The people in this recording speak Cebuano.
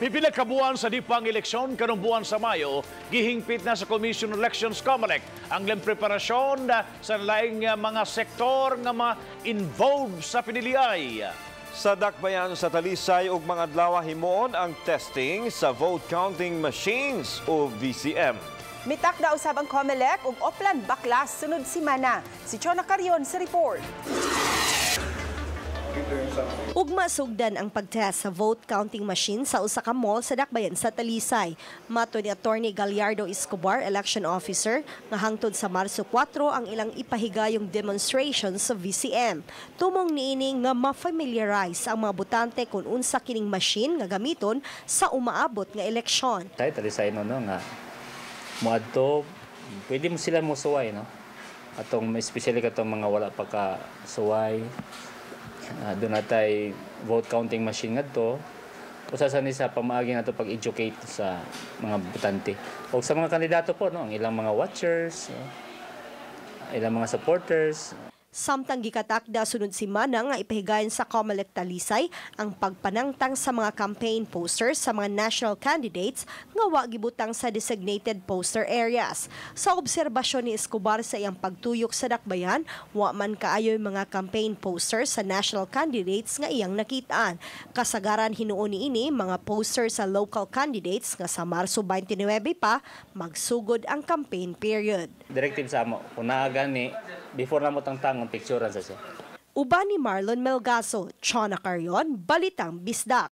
Pipila ka buwan sa dipang eleksyon karong buwan sa Mayo, gihingpit na sa Commission on Elections, COMELEC, ang ilang preparasyon sa laing mga sektor nga ma-involve sa piniliay. Sa Dakbayan sa Talisay ug mga adlaw himuon ang testing sa vote counting machines o VCM. Mitakda usab ang COMELEC og Oplan Baklas sunod semana. Si Chona Carion sa report. Ugma sugdan ang pagtest sa vote counting machine sa usa ka mall sa Dakbayan sa Talisay. Mato ni Attorney Gallardo Escobar, election officer, nga hangtod sa Marso 4 ang ilang ipahigayong demonstration sa VCM. Tumong niini nga ma-familiarize ang mga botante kung unsa kining machine nga gamiton sa umaabot nga eleksyon. Tayo Talisay no, nga moadto, pwede mo sila mo suway, no, atong especially katong mga wala pa ka suway. Doon natay vote counting machine ngadto, usa sa ni sa pamaagi nato pag-educate sa mga botante o sa mga kandidato po, no, ang ilang mga watchers, no, ilang mga supporters. Samtang gikatakda sunod semana nga ipahigayon sa COMELEC Talisay ang pagpanangtang sa mga campaign posters sa mga national candidates nga wa gibutang sa designated poster areas. Sa obserbasyon ni Escobar sa iyang pagtuyok sa Dakbayan, wa man kaayoy mga campaign posters sa national candidates nga iyang nakitaan. Kasagaran hinuon niini mga posters sa local candidates nga sa Marso 29 pa magsugod ang campaign period. Directive sa amo, kung naa gani, before na mo tangtangon, picturean sa siya. Uban ni Marlon Melgaso, Chona Carion, Balitang Bisdak.